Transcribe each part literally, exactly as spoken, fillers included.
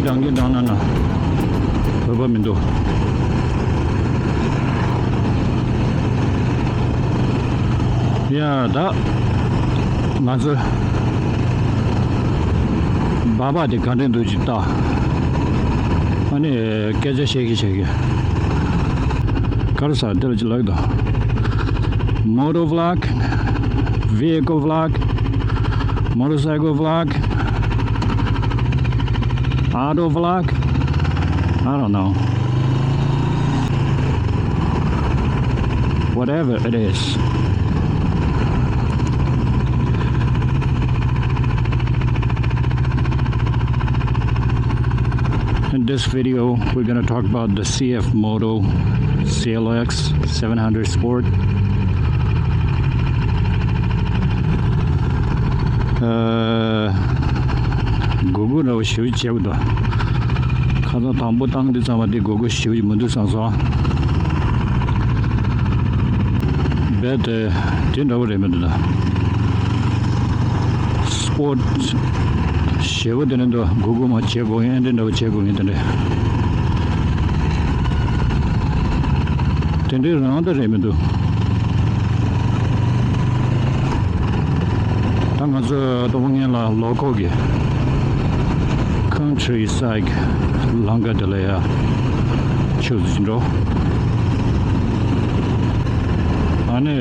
འགྲང་གིན་འགྲང་ན་ན། བོད་པ་མི་འདུག་ཡ་ད། ང་ཚོ་སྦག་སྦག་དེ་ག་འདྲ་འདུག་ཅིག་ལྟ། ཨ་ནི་སྐད་ཆ་བཤད་གི་བཤད་གི། ག་རེ་ཟ་དེ་ལ་ཅིག་ལབ་ཀྱི་འདུག Moto vlog, vehicle vlog, motorcycle vlog, auto vlog. I don't know. Whatever it is. In this video, we're gonna talk about the C F Moto C L X seven hundred Sport. ཨ། སྒུར་སྒུར་འདྲ་བོ་ཞེ་པོ་བྱེད་དགོས་འདུག་ཁ་སང་དང་པོ་བཏང་དུས་ཙམ་པ་དེ་སྒུར་སྒུར་ཞེ་པོ་མི་འདུག་བསམ་སོང་། རྦད་དེ་དེ་འདྲ་བོ་རེད་མི་འདུག་ད། སྤོར་ཊི་ཞེ་པོ་དེ་འདྲ་འདུག་སྒུར་སྒུར་མ་བྱེད་དགོས་ཡིན། ཨེ་འདྲ་འདྲ་བོ་བྱེད་དགོས་ཡིན། དེ་འདྲ་དེ་འདྲའི་རང་ད་རེད་མི་འདུག་ད་ང་ཚོ་སྟོད་པ་ངན་ལ་ལོ་ཀལ་གི་ཁན་ཊི་རི་སའིཌ་ལམ་ཁ་དེ་ལ་ཡ་ཆུ་ཟིག་འགྲོ། ཨ་ནི་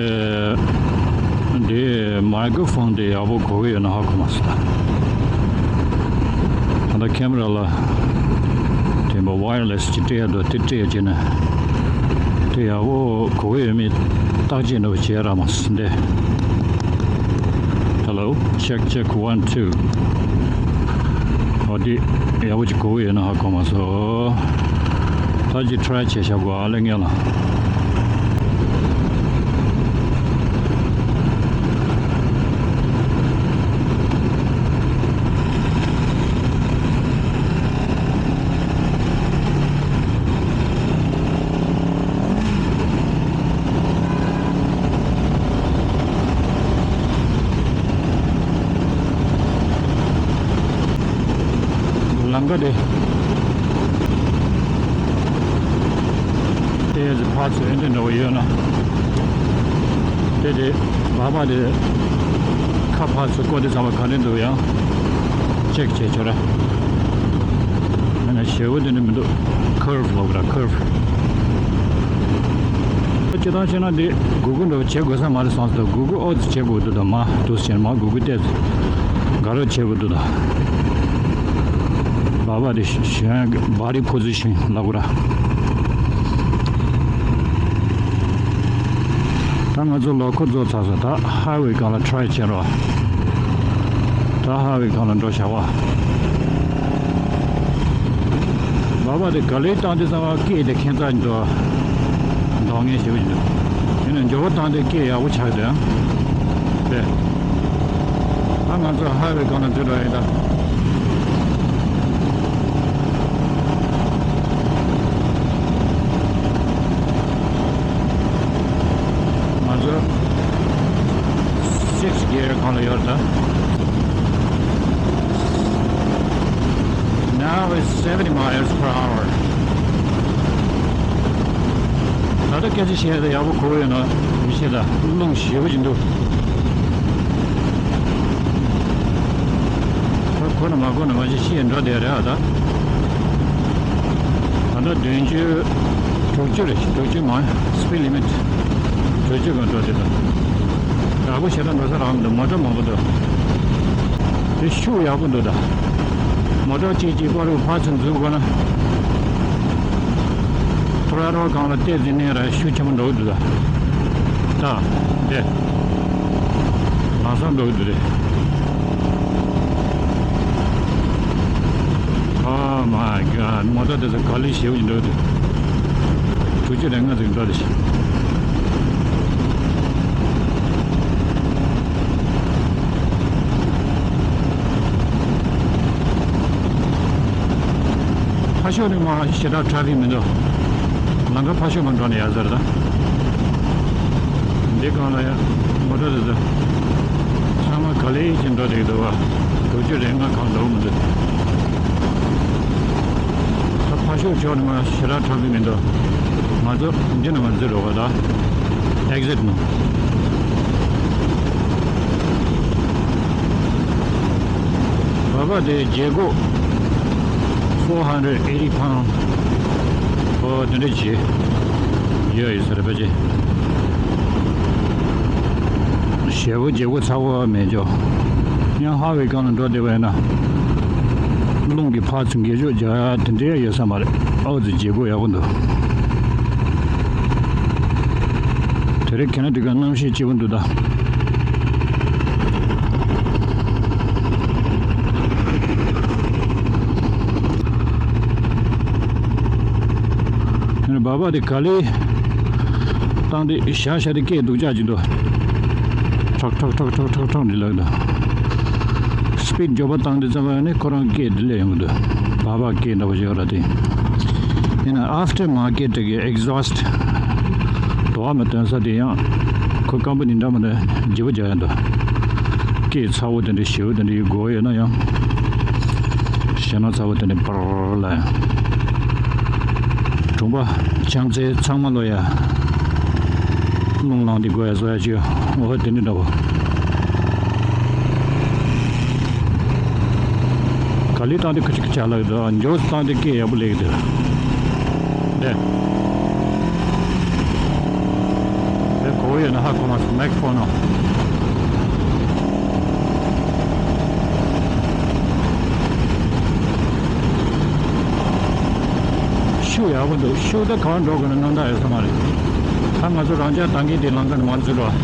འདི་མའི་ཀྲོ་ཕོན་དེ་ཡག་པོ་གོ་གི་ཡོད་ན་ཧ་གོ་མ་སོང་། ད་ལྟ་ཁེ་མ་ར་ལ་དེ་འབའ་ཝ་ཡར་ལེ་སི་ཅིག་སྤྲད་ཡ་འདུག་དེ་སྤྲད་ཡ་བྱས་ན་དེ་ཡག་པོ་གོ་གི་ཡོད་མེད་བརྟག་དཔྱད་འདྲ་བོ་བྱས་ར་མ་སོང་འདི། Hello, check, check, one, two. ཨོ་དེ་ཡག་པོ་ཅིག་གོ་གི་ཡོད་ན་ཧ་གོ་མ་སོང་། ད་ཅིག་ཊི་རའི་བྱས་བཞག་གོ་ཨ་ལེ་ངས་ལ། ལམ་ཁ་དེ་དེ་ཕར་ཚུར་ཨེ་འདྲ་འདྲ་བོ་ཡོད་ན། དེ་དེ་སྦག་སྦག་དེ་ཁ་ཕར་ཚུར་བསྐོར་དུས་ཙམ་པ་ག་འདྲ་འདུག་ཡང་ཅེག་བྱས་ཆོག་ར། ཨ་ནི་ཞེ་པོ་དེ་འདྲ་མི་འདུག་ཁར་ཝི་ལབ་ར་ཁར་ཝི། སྤྱིར་བཏང་བྱས་ན་འདི་སྒུར་སྒུར་འདྲ་བོ་བྱེད་དགོས་ས་མ་རེད་བསམ་སོང་། སྒུར་སྒུར་ཨོ་ཙི་བྱེད་དགོས་འདུག་ད་མ་འདུག་ཟེར་མ་སྒུར་སྒུར་ཏོག་ཙམ་དགའ་རབ་བྱེད་དགོས་འདུག་ད་སྦག་སྦག་དེ་གཞན་བྷ་ཌི་པོ་ཛི་ཤན་ལབ་དགོས་ར། ད་ང་ཚོ་ལོ་ཀལ་རྫོགས་ཚར་སོང་། ད་ཧའི་ཝེ་སྒང་ལ་ཊི་རའི་བྱེད་རོགས། ད་ཧའི་ཝེ་སྒང་ལ་འགྲོ་བྱ་བ། སྦག་སྦག་དེ་ག་ལེར་བཏང་དུས་ཙམ་པ་སྐད་དེ་ཁྱད་མཚར་འདུག་འདུག་ངེས་ཞེ་པོ་ཅིག་འདུག་ཡིན་ནའི་མགྱོགས་པོ་བཏང་དུས་སྐད་ཡག་པོ་ཆགས་འདུག་དེ། ད་ང་ཚོ་ཧའི་ཝེ་སྒང་ལ་འཛུལ་འགྲོ་ཡིན་ད། ང་ཚོ་སིགས་གྷི་ཡར་སྒང་ལ་ཡོད་རེད་ད། Now it's seventy miles per hour. ད་ལྟ་སྐད་ཆ་བཤད་ཡ་ཡག་པོ་གོ་ཡོད་ན་མི་ཤེས་ད། རླུང་ཞེ་པོ་ཅིག་འདུག་ད་གོ་ན་མ་གོ་ན་མ་ཤེས་ཤེས་འགྲོ་བསྡད་རེད་ཨ་ད། ད་ལྟ་བདུན་ཅུ། དྲུག་ཅུ་རེད། དྲུག་ཅུ་མ། སི་པིཌ་ལི་མིཊ་དྲུག་ཅུ་སྒང་འགྲོ་བསྡད་འདུག་ཡག་པོ་ཞེ་དྲག་འགྲོ་ས་རག་མི་འདུག་མོ་ཊ་མང་པོ་འདུག་དེ་ཤུགས་ཡག་པོ་འདུག་ད། མོ་ཊ་གཅིག་གཅིག་པར་ཕར་ཚུར་འཛུལ་དགོས་ན། ཐོ་ར་རོ་སྒང་ལ་བལྟས་ཟིན་ནས་ར་ཤུགས་ཆེན་པོ་འགྲོ་གི་འདུག་ད། ད་དེ་ལམ་སང་འགྲོ་གི་འདུག་རེད། Oh my God. མོ་ཊ་དེ་ཚོ་ག་ལེར་ཞེ་པོ་ཅིག་འགྲོ་གི་འདུག་དྲུག་ཅུ་རེ་ལྔ་ཙམ་འགྲོ་དེ། ཕར་ཕྱོགས་ནས་མར་ཞེ་དྲག་ཊ་ཕིག་མི་འདུག་ལམ་ཁ་ཕར་ཕྱོགས་མར་འགྲོ་ནས་ཡར་ཟེར་ད། འདི་སྒང་ལ་ཡ་མོ་ཊ་དེ་ཚོ་ཚང་མ་ག་ལེར་ཅིག་འགྲོ་བསྡད་འདུག་བ། དྲུག་ཅུ་རེ་ལྔ་གང་འགྲོ་གི་མི་འདུག་ཁ་ཤོར་ཕྱོགས་ནས་མར་ཞེ་དྲག་འཁྲབ་ཀྱི་མི་འདུག་ང་ཚོ་འདི་ནས་མར་འཛུལ་རོགས་ད། Exit ནང་། བ་བ་དེ་བརྗེ་སྒོ། Four hundred eighty pound. ཨོ་དེ་འདྲ་བྱེད། ཡོད་ཡོད་ཟེར་ཕལ་ཆེར། ཞེ་པོ་བརྗེ་སྒོ་ཚ་པོ་མེད་ཅོ། ཡང་ཧ་ཝེ་སྒང་ལ་འགྲོ་བསྡད་པ་ཡིན་ན། རླུང་གི་ཕར་ཚུར་འགྱེལ་ཕྱོགས་རྒྱག་ཡ་དེ་འདྲའི་ཡོད་ས་མ་རེད། ཨོ་ཙི་བརྗེ་སྒོ་ཡག་པོ་འདུག་དེ་རིང་ཁེ་ན་ཌི་ག་གནམ་གཤིས་སྐྱིད་པོ་འདུག་ད། ཨ་ནི་བ་བ་དེ་ག་ལེ་བཏང་དེ་ཤ་ཤ་དེ་སྐད་སྡུག་ཅག་ཅིག་འདུག་ཁྲག་ཁྲག་ཁྲག་ཁྲག་ཁྲག་འདི་ལབ་འདུག་སི་པིཌ་མགྱོགས་པོ་བཏང་དེ་ཙམ་པ་ནི་ཁོ་རང་སྐད་འདི་ལས་ཡོང་གི་འདུག་བ་བ་སྐད་འདྲ་པོ་ཞིག་ཡོད་ར་དེ། ཡིན་ན་after market གི་exhaust དོ་བ་མ་ཐོན་ས་དེ་ཡང་ཁོ་ཀམ་པ་ནི་འདྲ་མི་འདྲ་བརྗེ་པོ་རྒྱག་ཡ་འདུག་སྐད་ཚ་པོ་དེ་འདྲ་ཞེ་པོ་དེ་འདྲ་ཡི་དགོས་ཡོད་ན་ཡང་། ཞེ་ན་ཚ་པོ་དེ་འདྲ་པར་ལ་ཡང་། གྲོང་པ་ཕྱག་འཚལ་ཚང་མ་ལོ་ཡ། རླུང་ལངས་ཏེ་དགོས་ཡ་བཟོ་ཡ་ཅིག་འོ་དེ་འདྲ་འདྲ་པོ། ག་ལེ་བཏང་དེ་ཁ་ཅིག་ཁ་ཅག་ལ་ཡོད་དོ། མགྱོགས་སུ་བཏང་དེ་སྐད་ཡག་པོ་ལེགས་འདུག་དེ། དེ་གོ་ཡོད་ན་ཧ་གོ་མ་སོང་། མེག་ཕོན་ནོ། ཤུགས་ཡག་པོ་འདུག་ཤུགས་ད་གང་འགྲོ་དགོས་ན་རྣམ་དག་ཡོད་ས་མ་རེད། ད་ང་ཚོ་རང་ཅག་ཏང་གི་དེ་ལམ་ཁ་ནས་མར་འཛུལ་རོགས།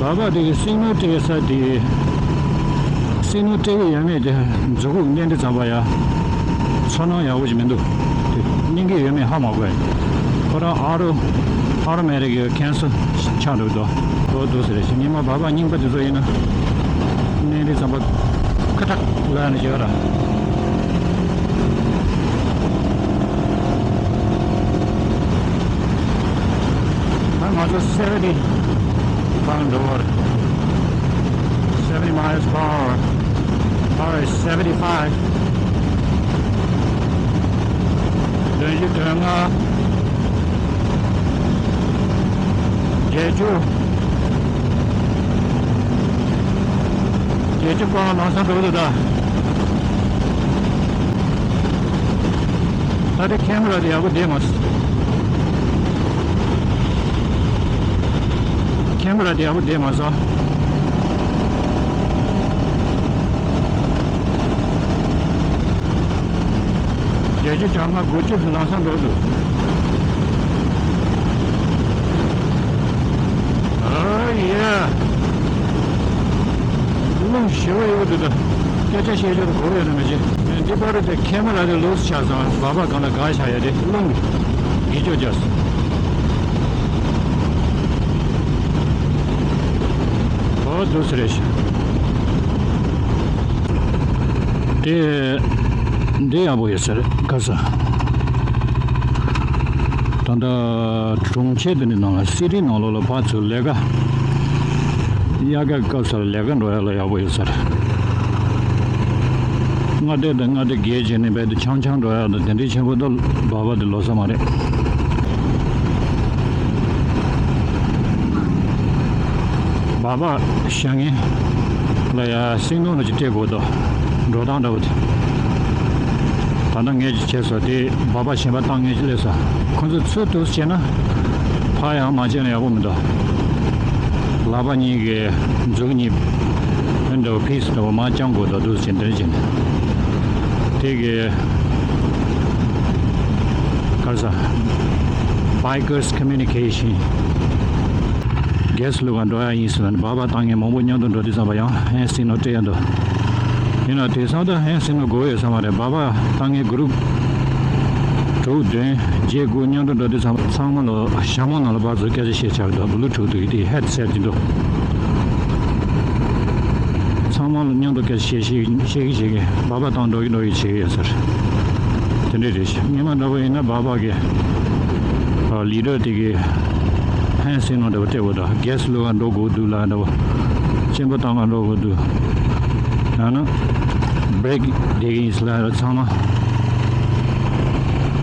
བ་བ་དེ་གི་སིང་ནོ་སྤྲད་ས་དེ། སིང་ནོ་སྤྲད་ཀྱི་ཡོད་མེད་དེ་མཛུབ་གུ་མནན་དུས་ཙམ་པ་ཡ། ཚོར་སྣང་ཡག་པོ་ཞིག་མི་འདུག་དེ་སྙིང་གི་ཡོད་མེད་ཧ་མ་གོ་ཡ། ཁོ་རང་ཨ་རོ་ཨ་རོ་མེ་རི་ཀའི་ཁེན་སལ་ཆགས་འགྲོ་འདུག་ཨོ་འདུག་ཟེར་རེད་ཤག་ཉི་མ་བ་བ་རྙིང་པ་དེ་ཚོ་ཡིན་ན། མནན་དུས་ཙམ་པ་ཁ་ཐག་ལ་ནས་བྱེད་པ་ར། ང་ཚོ་seventy ལ་འགྲོ་བར། Seventy miles per hour. Or seventy-five. བདུན་ཅུ་དོན་ལྔ། བརྒྱད་ཅུ། བརྒྱད་ཅུ་སྐོར་ལམ་སང་འགྲོ་འདུག་ད། ད་དེ་ཁེམ་ར་དེ་ཡག་པོ་བསྡད་མ་སོང་། ཁེམ་ར་དེ་ཡག་པོ་བསྡད་མ་སོང་། བརྒྱད་ཅུ་གྱ་ལྔ་དགུ་བཅུ་ལམ་སང་འགྲོ་འདུག་ཨ་ཡ། རླུང་ཞེ་པོ་ཡོད་འདུག་ད། སྐད་ཆ་བཤད་རྒྱུ་དེ་གོ་ཡོད་ན་མི་ཤེས། འདི་པར་དེ་ཁེ་མ་ར་དེ་ལུས་ཆགས་སོང་། བ་བ་གང་ལ་ག་ཆགས་ཡོད་དེ་རླུང་གིས་སྐྱོ་རྒྱག་སོང་། ཨོ་འདུག་སེ་རེད་ཤག་དེ་འདི་ཡག་པོ་ཡོད་ས་རེད་ག་ས། ད་ལྟ་གྲོང་ཁྱེར་འདི་ནི་ནང་ལ་སི་ཊི་ནང་ལོགས་ལ་ཕར་ཚུར་ལས་ཀ་དབྱར་ཁའི་སྐབས་སུ་ལས་ཀ་འགྲོ་ཡ་ལ་ཡག་པོ་ཡོད་ས་རེད། མངའ་སྡེ་དང་མངའ་སྡེ་བརྒལ་བྱས་ནས་རྦད་དེ་ཆང་ཆང་འགྲོ་ཡ་དང་དེ་འདྲའི་ཆེན་པོ་ད་བ་བ་དེ་ལོ་ས་མ་རེད། བ་བ་བཞེངས་མཁན་ལ་ཡ་སིང་ནོར་ཅིག་སྤྲད་དགོས་འདུག་འགྲོ་སྟངས་འདྲ་པོ་དེ། ད་ལྟ་ངས་ཅིག་བྱས་སོང་། དེ་བ་བ་གཞན་པ་བཏང་མཁན་ཅིག་སླེབས་སོང་། ཁོ་ཚོ་ཚུར་དུ་བྱས་ན་ཕར་ཡང་མ་བྱས་ན་ཡག་པོ་མི་འདུག་ལག་པ་གཉིས་ཀྱི་མཛུབ་གཉིས་འདྲ་པོ་ཕིས་འདྲ་པོ་མར་བརྐྱང་དགོས་འདུག་འདུག་སེ་བྱས་འདིར་བྱས་ནས་དེ་གི་ག་རེ་ཟ། Bikers Communication། རྒྱལ་སུ་ལུག་ག་འགྲོ་ཡ་ཡིན་ཟེར་ན་བ་བ་བཏང་མཁན་མང་པོ་མཉམ་དུ་འགྲོ་དུས་ཙམ་པ་ཡང་ཧན་སིང་ནོར་སྤྲད་ཡ་འདུག་ཡིན་ན་དེང་སང་ད་ཧན་སིང་ནོར་དགོས་ཡོད་ས་མ་རེད། བ་བ་བཏང་མཁན་གུ་རུབ་དྲུག་བདུན་བརྒྱད་དགུ་མཉམ་དུ་འགྲོ་དུས་ཙམ་པ་ཚང་མ་ལ་ཞྭ་མོ་ནང་ལ་ཕར་ཚུར་སྐད་ཆ་བཤད་ཆགས་འདུག་བུ་ལུ་ཊུ་ཐུ་ཡི་དེ་ཧེད་སེ་ཊི་འདུག་ཚང་མ་ལ་མཉམ་དུ་སྐད་ཆ་བཤད་བཤད་བཤད་ཀྱི་བཤད་ཀྱི་བ་བ་བཏང་འགྲོ་གི་འགྲོ་གི་བྱེད་ཀྱི་ཡོད་ས་རེད། དེ་འདྲ་རེད་ཤག་སྔོན་མ་འདྲ་པོ་ཡིན་ན་སྦག་སྦག་གི་ལི་ཌར་དེ་གི་ཧན་སེ་ནོ་འདྲ་པོ་སྤྲད་དགོས་འདུག་གེ་སི་བླུག་ག་འགྲོ་དགོས་འདུག་ལ་འདྲ་པོ། གཅིན་པ་བཏང་ག་འགྲོ་དགོས་འདུག་ཡང་ན་བྷི་རེག་རྒྱག་གི་ཡིན་ཟེར་ལ་ཚང་མ།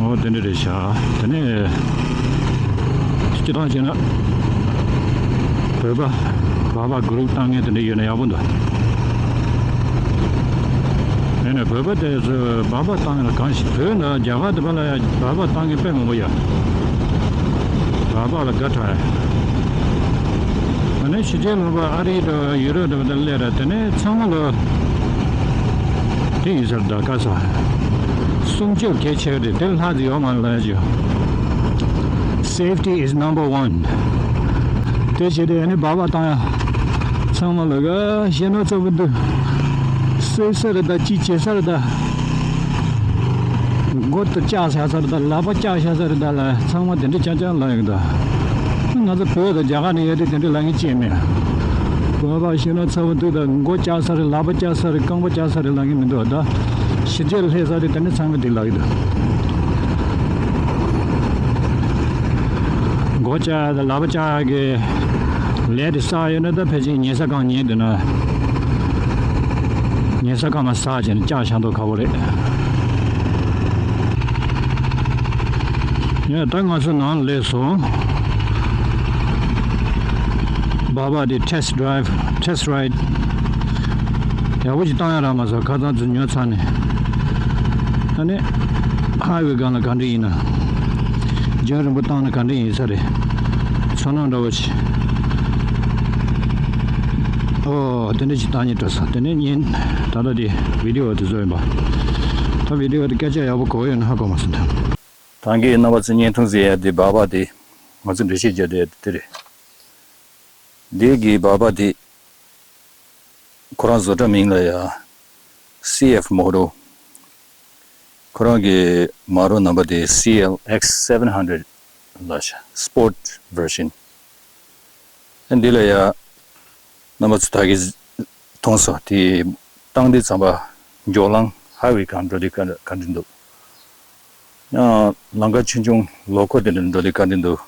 འོ་དེ་འདྲ་རེད་ཤག་དེ་ནས་སྤྱིར་བཏང་བྱས་ན་བོད་པ་སྦག་སྦག་གུ་རུབ་བཏང་མཁན་དེ་འདྲ་ཡོད་ན་ཡག་པོ་འདུག་དེ་ནས་བོད་པ་དེ་ཚོས་སྦག་སྦག་བཏང་ཡག་ལ་གང་ཞིག་བོད་ནང་རྒྱ་གར་དེ་པ་ལ་ཡ་སྦག་སྦག་བཏང་མཁན་དཔེ་མང་པོ་ཡོད། སྦག་སྦག་ལ་དགའ་དྲགས་ཡ། ཨ་ནི་ཕྱི་རྒྱལ་ལུང་པ་ཨ་རི་དང་ཡུ་རོབ་དང་དེ་སླེབས་ར་དེ་ནས་ཚང་མ་ལ་དེ་ཡིན་ས་རེད་ད་ག་ས། སྲུང་སྐྱོབ་གལ་ཆེ་བ་དེ་དེ་ལྷག་ཙམ་ཡོད་མ་རེད་ལབ་ཡ་ཅིག Safety is number one. དེ་བྱས་ཏེ་ཨ་ནི་སྦག་སྦག་བཏང་ཡ། ཚང་མ་ལ་ག་ཤེས་ན་ཚ་པོ་འདུག་སོས་ས་རེད་ད་ཅི་བྱེད་ས་རེད་ད། མགོ་ད་བཅག་བཞག་ས་རེད་ད་ལག་པ་བཅག་བཞག་ས་རེད་ད་ལ་ཚང་མ་དེ་འདྲ་རྐྱང་རྐྱང་ལབ་ཡོང་གི་འདུག་ང་ཚོ་བོད་དང་རྒྱ་གར་ནས་ཡོད་དུས་དེ་འདྲ་ལབ་མཁན་ཅིག་མེད། སྦག་སྦག་ཤེས་ན་ཚ་པོ་འདུག་ད་མགོ་བཅག་ས་རེད་ལག་པ་བཅག་ས་རེད་རྐང་པ་བཅག་ས་རེད་ལབ་མཁན་མི་འདུག་ད་ཕྱི་རྒྱལ་སླེབས་ས་དེ་དེ་འདྲ་ཚང་མས་དེ་ལབ་ཀྱི་འདུག་མགོ་བཅག་དང་ལག་པ་བཅག་གི་ལས་དེ་བསགས་ཡོད་ན་ད་ཕལ་ཆེར་ཉལ་ས་གང་ཉལ་འདུག་ན། ཉལ་ས་ཁང་ལ་ཟག་བྱས་ནས་ལྕགས་བཞག་མདོག་ཁ་པོ་རེད། ཡ་ད་ང་ཚོ་ནང་སླེབས་སོང་། སྦག་སྦག་དེ་test drive test ride ཡག་པོ་ཞིག་བཏང་ཡ་རག་མ་སོང་ཁ་སང་ཚོ་ཉོ་ཚར་ནས། ཨ་ནི་ཧའི་ཝེ་སྒང་ལ་ག་འདྲ་ཡིན་ན། རྒྱང་རིང་པོ་བཏང་ན་ག་འདྲ་ཡིན་ས་རེད། ཚོར་སྣང་འདྲ་བོ་ཞིག་ཨོ་དེ་འདྲ་ཞིག་བཏང་སྙིང་བྲོ་སོང་། དེ་ནས་ཉིན་ད་ལྟ་དེ་བི་ཌི་ཨོ་དེ་བཟོས་ཡིན་པ། ད་བི་ཌི་ཨོ་དེ་སྐད་ཆ་ཡག་པོ་གོ་ཡོད་ན་ཧ་གོ་མ་སོང་ད། ད་གིན་རྣམ་པ་ཚོ་བརྙན་ཐུང་བཟོ་ཡ་དེ་སྦག་སྦག་དེ་ང་ཚོ་འགྲེལ་བཤད་རྒྱག་བསྡད་ཡ་དེ་རེད། འདི་གི་སྦག་སྦག་དེ་ཁོ་རང་བཟོ་གྲྭ་མིང་ལ་ཡ་སི་ཨེཕ་མོ་ཊོར། ཁོ་རང་གི་མ་རོ་ནམ་པ་དེ་སི་ཨེལ་ཨེགས་སེ་ཝེན་ཧན་ཌེ་རེཌ་ལ་ཤ་སི་པོར་ཊི་ཝར་ཤན། འདི་ལ་ཡ་རྣམ་པ་ཚོ་ད་གིན་མཐོང་སོང་དེ་བཏང་དུས་ཙམ་པ་འཇོག་ལམ་ཧའི་ཝེ་སྒང་འགྲོ་དུས་ག་ག་འདྲ་འདུག་ཡང་ལམ་ཁ་ཆུང་ཆུང་ལོ་ཁོ་དེ་འདྲ་འགྲོ་དུས་ག་འདྲ་འདུག་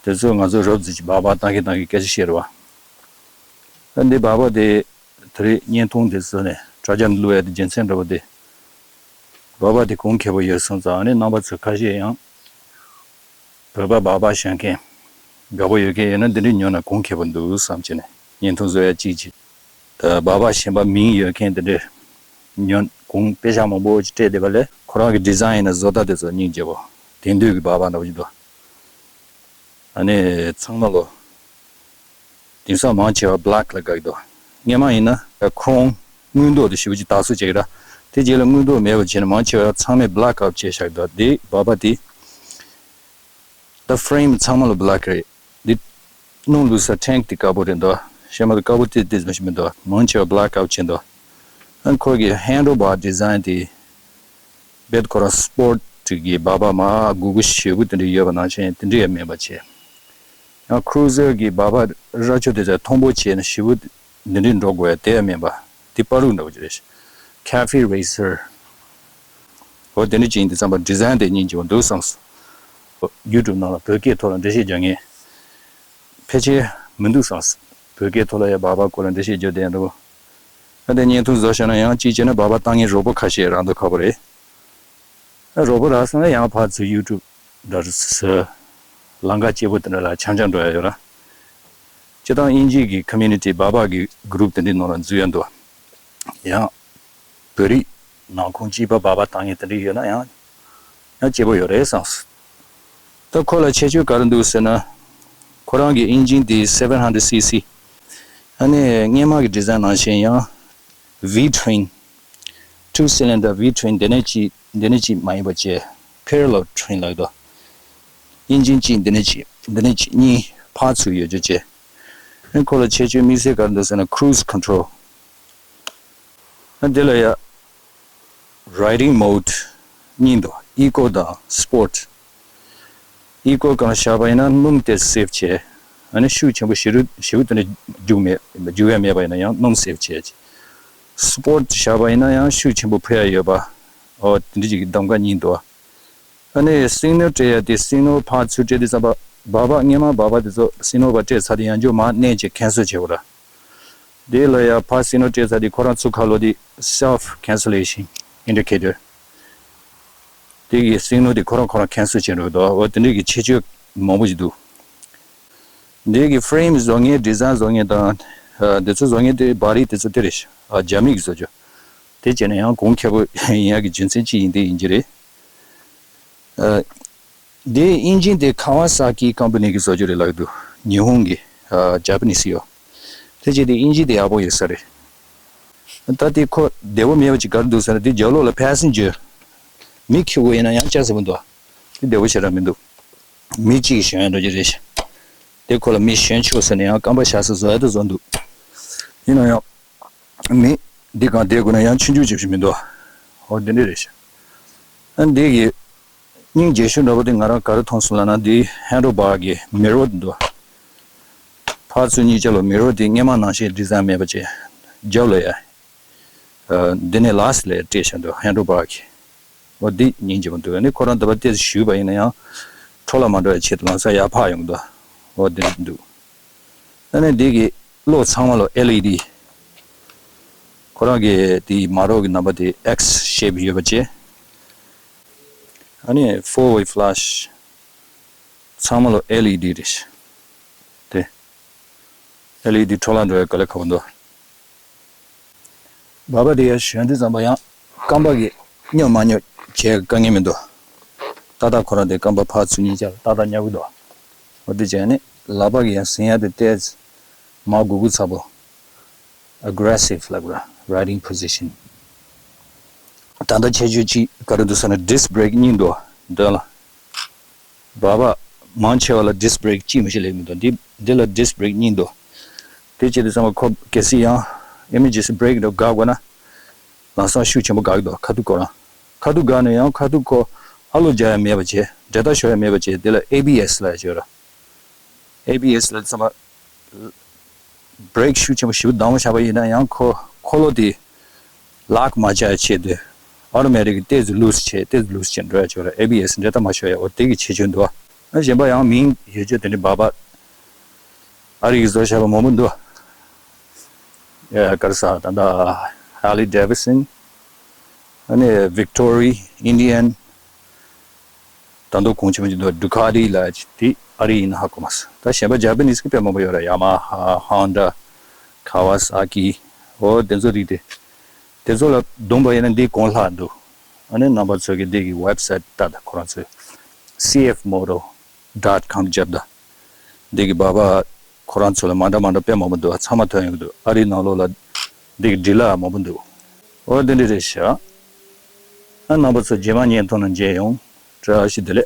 དེ་ཚོ་ང་ཚོ་རོབ་ཙམ་ཅིག་སྦག་སྦག་བཏང་གིན་བཏང་གིན་སྐད་ཆ་བཤད་རེད་བ། ཨ་འདི་སྦག་སྦག་དེ་དེ་རིང་བརྙན་ཐུང་དེ་བཟོས་ནས་དྲ་རྒྱ་འདི་བླུགས་ཡ་དེ་རྒྱུ་མཚན་འདྲ་བོ་དེ། སྦག་སྦག་དེ་གོང་ཁེ་པོ་ཡོད་སོང་ཙང་ཨ་ནི་རྣམ་པ་ཚོ་ཁ་ཤས་ཡང་བོད་པ་སྦག་སྦག་བཞེངས་མཁན་དགའ་པོ་ཡོད་མཁན་ཡོད་ན་འདི་འདྲ་ཉོས་ན་གོང་ཁེ་པོ་འདུག་བསམ་བྱས་ནས་བརྙན་ཐུང་བཟོ་ཡ་གཅིག་བྱས། ད་སྦག་སྦག་བཞེངས་པ་མིང་ཡོད་མཁན་འདི་འདྲ་ཉོ་གོང་པེ་ཤག་མང་པོ་ཅིག་སྤྲད་བསྡད་པ་ལས་ཁོ་རང་གི་ཌི་ཛའིན་ཡིན་ན་བཟོ་ལྟ་དེ་ཚོ་སྙིང་རྗེ་པོ། དེང་དུས་ཀྱི་སྦག་སྦག་འདྲ་པོ་ཅིག་འདུག་ཨ་ནི་ཚང་མ་ལོ། དེང་སང་མང་ཆེ་བ་བྷེ་ལེག་ལ་དགའ་གི་འདུག་སྔོན་མ་ཡིན་ན་ཁོང་དངུལ་མདོག་དེ་ཞེ་པོ་ཅིག་དག་སུ་བྱེད་ཀྱི་ར། དེ་རྗེས་ལ་དངུལ་མདོག་མེད་པ་བྱས་ནས་མང་ཆེ་བ་ཚང་མས་བྷེ་ལེག་ཨའུཊ་བྱས་བཞག་གི་འདུག་དེ་སྦག་སྦག་དེ། ད་ཕེ་རེམ་ཚང་མ་ལ་བྷེ་ལེག་རེད། འདི་སྣུམ་བླུགས་ས་ཊེང་ཀི་དེ་དཀར་པོ་རེད་འདུག་གཞན་མ་དེ་དཀར་པོ་ཏིལ་ཏིལ་ཙམ་ཞིག་མི་འདུག་མང་ཆེ་བ་བྷེ་ལེག་ཨའུཊ་བྱས་འདུག་ཨ་ཁོ་གི་ཧེན་ཌལ་བྷར་ཌི་ཛའིན་དེ་རྦད་ཁོ་རང་སི་པོར་ཊི་གི་སྦག་སྦག་མ་དགུ་དགུ་ཞེ་དགུ་དེ་འདྲ་ཡོད་པ་ནང་བཞིན་དེ་འདྲ་ཡང་མིན་པ་བྱས། ཡང་ཁུ་རུ་ཛར་གི་སྦག་སྦག་རྭ་ཅོ་དེ་ཚོ་མཐོན་པོ་བྱས་ནས་ཞེ་པོ་འདི་འདྲའི་འགྲོ་དགོས་ཡ་དེ་ཡང་མིན་པ། དེ་པ་རུག་འདྲ་བོ་ཅིག་རེད། ཁེ་ཕེ་རེ་སར། འོ་དེ་འདྲ་ཅིག་ཡིན་དུས་ཙམ་པ་ཌི་ཛའིན་དེ་སྙིང་རྗེ་པོ་འདུག་བསམ་སོང་། ཡུ་ཊུབ་ནང་ལ་བོད་སྐད་ཐོག་ལ་འགྲེལ་བཤད་རྒྱག་མཁན་ཕལ་ཆེར་མི་འདུག་བསམ་སོང་། བོད་སྐད་ཐོག་ལ་ཡ་སྦག་སྦག་སྐོར་ལ་འགྲེལ་བཤད་རྒྱག་བསྡད་འདྲ་བོ། ཨ་དེ་བརྙན་ཐུང་བཟོ་བྱས་ན་ཡང་གཅིག་བྱས་ན་སྦག་སྦག་བཏང་མཁན་རོགས་པ་ཁ་ཤས་རག་འདུག་ཁག་པོ་རེད། རོགས་པ་རག་སོང་ན་ཡང་ཕར་ཚུར་ཡུ་ཊུབ་འདྲ་ཟེར། ལམ་ཁ་སྐྱིད་པོ་དེ་འདྲ་ལ་འཆམ་འཆམ་འགྲོ་ཡ་ཡོད་ར། སྤྱིར་བཏང་དབྱིན་ཇི་གི་ཁོ་མིའུ་ནི་ཊི་སྦག་སྦག་གི་གུ་རུབ་དེ་འདྲའི་ནང་ལ་འཛུལ་ཡ་འདུག་ཡང་བོད་རིགས་ནང་ཁོངས་གཅིག་པ་སྦག་སྦག་བཏང་མཁན་དེ་འདྲ་ཡོད་ན་ཡང་ཡང་སྐྱིད་པོ་ཡོད་རེད་བསམ་སོང་། ད་ཁོ་ལ་ཁྱད་ཆོས་ག་རེ་འདུག་ཟེར་ན། ཁོ་རང་གི་ཨིན་ཇིན་དེ་སེ་ཝེན་ཧན་ཌེཌ་སི་སི། ཨ་ནི་སྔོན་མ་གི་ཌི་ཛའིན་ནང་བཞིན་ཡང་ཝི་ཊུ་ཝིན། ཊུ་སི་ལིན་ཌར་ཝི་ཊུ་ཝིན་དེ་ནས་ཅིག་དེ་ནས་ཅིག་མ་ཡིན་པ་བྱས། པེ་རེ་ལལ་ཊུ་ཝིན་ལབ་འདུག་ཨིན་ཇིན་གཅིག་འདི་ནས་ཅིག་འདི་ནས་ཅིག་གཉིས་ཕར་ཚུར་ཡོད་རྒྱུ་བྱས། ཨ་ཁོ་ལ་ཁྱད་ཆོས་དམིགས་བསལ་ག་རེ་འདུག་ཟེར་ན་ཁུ་རུ་ཛི་ཀོན་ཊོལ། ཨ་འདི་ལ་ཡ། རའི་ཌིང་མོཌ་གཉིས་འདུག་ཨི་ཀོ་དང་སི་པོརཊ། ཨི་ཀོ་སྒང་བཞག་པ་ཡིན་ན་སྣུམ་དེ་སེབ་བྱས། ཨ་ནི་ཤུགས་ཆེན་པོ་ཞེ་དྲག་ཞེ་པོ་དེ་འདྲ་རྒྱུག་མེད་རྒྱུག་ཡ་མེད་པ་ཡིན་ན་ཡང་སྣུམ་སེབ་བྱས། སི་པོརཊ་བཞག་པ་ཡིན་ན་ཡང་ཤུགས་ཆེན་པོ་ཕུད་ཡ་ཡོད་པ། ཨོ་དེ་འདྲ་ཅིག་གི་གདམ་ག་གཉིས་འདུག་ཨ་ནི་སིག་ནལ་སྤྲད་ཡ་དེ་སིག་ནལ་ཕར་ཚུར་སྤྲད་དུས་ཙམ་པ་སྦག་སྦག་སྔས་མ་སྦག་སྦག་དེ་ཚོ་སིག་ནལ་ཕར་སྤྲད་ཚར་དུས་ཡང་བསྐྱར་མར་མནན་བྱས་ཁེན་སལ་བྱེད་དགོས་ར། དེ་ལ་ཡ་ཕར་སིག་ནལ་སྤྲད་ཚར་དུས་ཁོ་རང་ཚུར་ཁ་ལོག་དུས་self cancellation indicator དེ་གི་སིག་ནལ་དེ་ཁོ་རང་ཁོ་རང་ཁེན་སལ་བྱེད་འགྲོ་གི་འདུག་འོ་དེ་འདྲ་གི་ཁྱད་ཆོས་མང་པོ་ཞིག་འདུག་འདི་གི་ཕེ་རེམ་བཟོ་མཁན་ཌི་ཛའིན་བཟོ་མཁན་དང་ཨ་འདི་ཚོ་བཟོ་མཁན་དེ་བ་རི་དེ་ཚོ་དེ་རེད་ཤག་ཨ་རྒྱ་མི་གི་བཟོ་རྒྱུ། དེ་བྱས་ན་ཡང་གོང་ཁེ་པོ་ཡིན་ཡག་གི་རྒྱུ་མཚན་ཅི་ཡིན་དེ་ཡིན་གྱི་རེད། ཨ་འདི་ཨིན་ཇི་དེ་ཁ་ཝ་ས་ཀི་ཀམ་པ་ནི་གི་བཟོ་རྒྱུ་རེད་ལབ་ཀྱི་འདུག་ཉི་ཧོང་གི་ཨ་ཇ་པ་ནི་སི་ཡོད། དེ་བྱས་དེ་ཨིན་ཇི་དེ་ཡག་པོ་ཡོད་ས་རེད། ད་དེ་ཁོ་བདེ་པོ་མེད་པ་ཅིག་ག་རེ་འདུག་ཟེར་ན་དེ་རྒྱབ་ལོགས་ལ་ཕེ་སེན་ཇར་མི་འཁྱེར་དགོས་ཡིན་ན་ཡང་ཅག་ཟེར་བ་འདུག་དེ་བདེ་པོ་ཞེ་དྲག་མི་འདུག་མི་གཅིག་གིས་ཞོན་ཡ་འགྲོ་རྒྱུ་རེད་ཤག་དེ་ཁོ་ལ་མི་ཞོན་ཆོག་ཟེར་ན་ཡང་རྐང་པ་བཞག་ས་བཟོ་ཡ་དེ་བཟོ་འདུག་ཡིན་ན་ཡང་མི་འདི་གང་བསྡད་དགོས་ན་ཡང་ཆུང་ཆུང་ཅིག་ཞིག་མི་འདུག་འོ་འདི་འདྲ་རེད་ཤག་ཨ་འདི་གི་སྙིང་རྗེ་ཤོས་འདྲ་པོ་དེ་ང་རང་ག་རེ་མཐོང་སོང་ལབ་ན་འདི་ཧན་ཌལ་བར་གི་མི་རོ་འདི་འདུག་ཕར་ཚུར་གཉིས་ཆ་ལ་མི་རོ་དེ་སྔས་མ་ནང་བཞིན་ཌི་ཛའིན་མེད་པ་བྱས། རྒྱབ་ལ་ཡ། ཨ་འདི་ནས་ལ་སི་ལ་སྤྲད་བཞག་འདུག་ཧན་ཌལ་བར་གི་འོ་འདི་སྙིང་རྗེ་པོ་འདུག་ཨ་ནི་ཁོ་རང་འདི་པ་ཏོག་ཙམ་གཞུས་པ་ཡིན་ན་ཡང་འཕྲོ་བརླག་མ་འགྲོ་བའི་ཆེད་དུ་ལམ་སང་ཡར་འཕགས་ཡོང་གི་འདུག་འོ་འདི་འདུག་ཨ་ནི་འདི་གི་གློག་ཚང་མ་ལ་ཨེལ་ཨི་ཌི། ཁོ་རང་གི་དེའི་མ་རོགས་ཀྱི་རྣམ་པ་དེ་ཨེག་སི་ཤེབ་ཡོད་པ་བྱས། ཨ་ནི་ཕོར་ཝེ་ཕ་ལེ་ཤི། ཚང་མ་ལ་ཨེལ་ཨི་ཌི་རེད། དེ་ཨེལ་ཨི་ཌི་འཕྲོ་བརླག་འགྲོ་ཡ་དཀའ་ལས་ཁག་པོ་འདུག་སྦག་སྦག་དེ་ཡར་ཞོན་དུས་ཙམ་པ་ཡང་རྐང་པ་གི་སྙོབ་མ་སྙོབ་བྱེད་དཀའ་ངལ་མི་འདུག་ཏག་ཏག་ཁོ་རང་དེ་རྐང་པ་ཕར་ཚུར་གཉིས་ཆ་ལ་ཏག་ཏག་སྙོབ་གི་འདུག་འོ་དེ་བྱས་ནས་ལག་པ་གི་ཡང་ཟིན་ཡ་དེ་ཏོག་ཙམ་མར་སྒུར་སྒུར་ཚ་པོ། Aggressive ལབ་དགོས་ར། Riding position། ད་ལྟ་ཁྱད་ཆོས་གཅིག་ག་རེ་འདུག་ཟེར་ན་ཌིསི་བྷེ་རེག་གཉིས་འདུག་འདི་ལ། སྦག་སྦག་མང་ཆེ་བ་ལ་ཌིསི་བྷེ་རེག་གཅིག་མ་གཏོགས་སླེབས་མི་འདུག་འདི་འདི་ལ་ཌིསི་བྷེ་རེག་གཉིས་འདུག་དེ་བྱས་དུས་ཙམ་པ་ཁོ་གལ་སྲིད་ཡང་ཨི་མར་ཇེན་སི་བྷེ་རེག་འདྲ་བཀག་དགོས་ན། ལམ་སང་ཤུགས་ཆེན་པོ་བཀག་འདུག་ཁ་ཐུག་ཁོ་རང་། ཁ་ཐུག་བཀག་ནས་ཡང་ཁ་ཐུག་ཁོ་ཨ་ལོ་རྒྱག་ཡ་མེད་པ་བྱས། འབྲེལ་ཐག་ཤོར་ཡ་མེད་པ་བྱས། དེ་ལ་ཨེ་བི་ཨེས་ལབ་ཡ་ཅིག་ཡོད་ར། ཨེ་བི་ཨེས་ལ་ཚང་མ་བྷེ་རེག་ཤུགས་ཆེན་པོ་ཞེ་པོ་ལྡང་བ་བཞག་པ་ཡིན་ན་ཡང་ཁོ་འཁོར་ལོ་དེ་ལག་མ་བཅག་ཆེད་དུ་ཨོ་ཊོ་མེ་ཊིག་གི་ཏོག་ཙམ་ལུ་སི་བྱས་ཏོག་ཙམ་ལུ་སི་བྱས་འགྲོ་ཡ་ཅིག་ཡོད་ར། ཨེ་བི་ཨེས་འབྲེལ་ཐག་མ་ཤོར་ཡ། འོ་དེ་གི་ཁྱད་ཆོས་འདུག་ཨ་གཞན་པ་ཡང་མིང་ཡོད་ཆོག་དེ་འདྲའི་སྦག་སྦག་ཨ་རི་གི་བཟོ་བྱས་པ་མང་པོ་འདུག་ཡ་ག་རེ་ཟ་ད་ལྟ་ཧར་ལི་ཌེ་བི་སན། ཨ་ནི་ཝིག་ཊོ་རི། ཨིན་ཌི་ཡན། ད་དུང་གོང་ཆེན་པོ་ཅིག་འདུག་ཌུ་ཀ་ཊི་ལབ་ཅིག་དེ་ཨ་རི་ཡིན་ན་ཧ་གོ་མ་སོང་། ད་གཞན་པ་ཇ་པ་ནིས་ཀྱི་དཔེ་མང་པོ་ཡོད་ར། ཡ་མ་ཧ། ཧོན་ཌ། ཁ་ཝ་ས་ཀི། འོ་དེ་ཚོ་རིགས་དེ། དེ་ཚོ་ལ་བསྡོམས་པ་ཡིན་ན་འདི་གོང་ལྷག་འདུག་ཨ་ནི་རྣམ་པ་ཚོ་གི་འདི་གི་ཝེབ་སའིཊ་ལྟ་དང་། ཁོ་རང་ཚོའི་སི་ཨེཕ་མོ་ཊོ་ཌོཊ་ཀོམ་རྒྱབ་དང་། འདི་གི་སྦག་སྦག་ཁོ་རང་ཚོ་ལ་མ་འདྲ་མ་འདྲ་དཔེ་མང་པོ་འདུག་ཚང་མ་ཐོན་ཡོང་གི་འདུག་ཨ་རིའི་ནང་ལོགས་ལ་འདི་གི་འབྲི་ལྷག་མང་པོ་འདུག་འོ་འདི་འདྲ་རེད་ཤག་ཨ་རྣམ་པ་ཚོ་རྗེས་མ་བརྙན་ཐུང་ནང་མཇལ་ཡོང་། བཀྲ་ཤིས་བདེ་ལེགས།